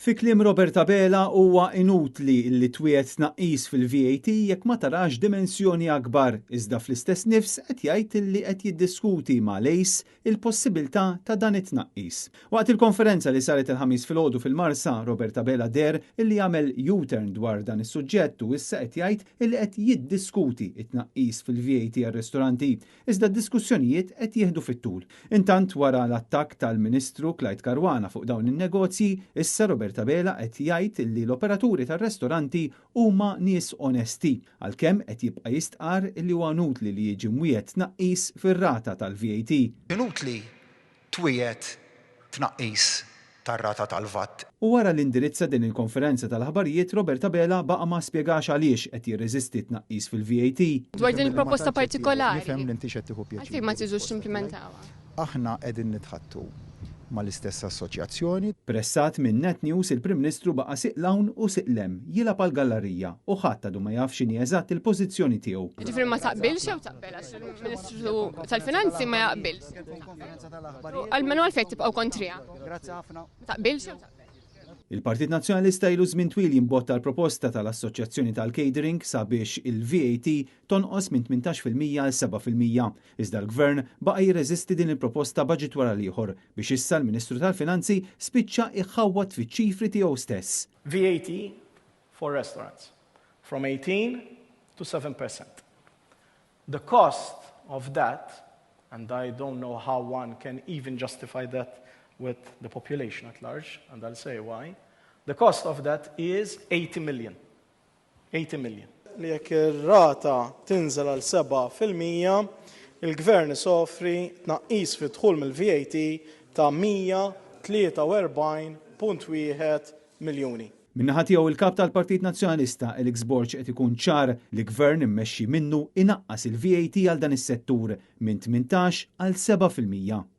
Fi kliem Robert Abela huwa inutli li twiegħed tnaqqis fil-VAT jekk ma tarax dimensjoni akbar, iżda fl-istess nifs qed jgħid li qed jiddiskuti ma' l-ACE il-possibilità ta' dan it-tnaqqis. Waqt il-konferenza li saret il-Ħamis filgħodu fil-Marsa, Robert Abela deher illi għamel U-turn dwar dan is-suġġett u issa qed jgħid illi qed jiddiskuti it-tnaqqis fil-VAT għar-ristoranti, iżda d-diskussjonijiet qed jieħdu fit-tul. Intant wara l-attakk tal-Ministru Clyde Caruana fuq dawn in-negozji, issa Robert Abela qed jgħid illi l-operaturi tar-ristoranti huma nies onesti, għalkemm qed jibqa' jistqar illi huwa inutli li jiġi mwiegħed tnaqqis fir-rata tal-VAT. Inutli twiegħed tnaqqis tar-rata tal-VAT. U wara li indirizza din il-konferenza tal-aħbarijiet, Robert Abela baqa' ma spjegax għaliex qed jirreżisti t-tnaqqis fil-VAT. Dwar din il-proposta partikolari. Għalfejn ma tridux timplimentawha? Aħna qegħdin nitħaddtu mal-istess assoċjazzjoni. Pressat minn Net News, il-Prim Ministru baqa' sieq 'l hawn u sieq 'l hemm, jilgħab għall-gallarija u ħadd għadu ma jaf x'inhi eżatt il-pożizzjoni tiegħu. Jiġifieri ma taqbilx jew taqbel għax il-Ministru tal-Finanzi ma jaqbilx. Almenu għalfejn tibqgħu kontriha. Ma taqbilx jew taqbel? Il-Partit Nazzjonalista ilu żmien twil jimbotta l-proposta tal-Assoċjazzjoni tal-Catering sabiex il-VAT tonqos minn 18% għal 7%. Iżda l-Gvern baqa' jirreżisti din il-proposta budget wara l-ieħor biex issa l-Ministru tal-Finanzi spiċċa iħawwad fiċ-ċifri tiegħu stess. VAT for restaurants from 18 to 7%. The cost of that, and I don't know how one can even justify that with the population at large, and I'll say why, the cost of that is 80 million. 80 million. Li jekk ir-rata tinżel għal 7%, il-Gvern isofri tnaqqis fid-dħul mill-VAT ta' 143.1 miljuni. Min-naħa tiegħu il-kap tal-Partit Nazzjonalista Alex Borg qed ikun ċar li gvern immexxi minnu inaqqas il-VAT għal dan is-settur minn 18 għal 7%.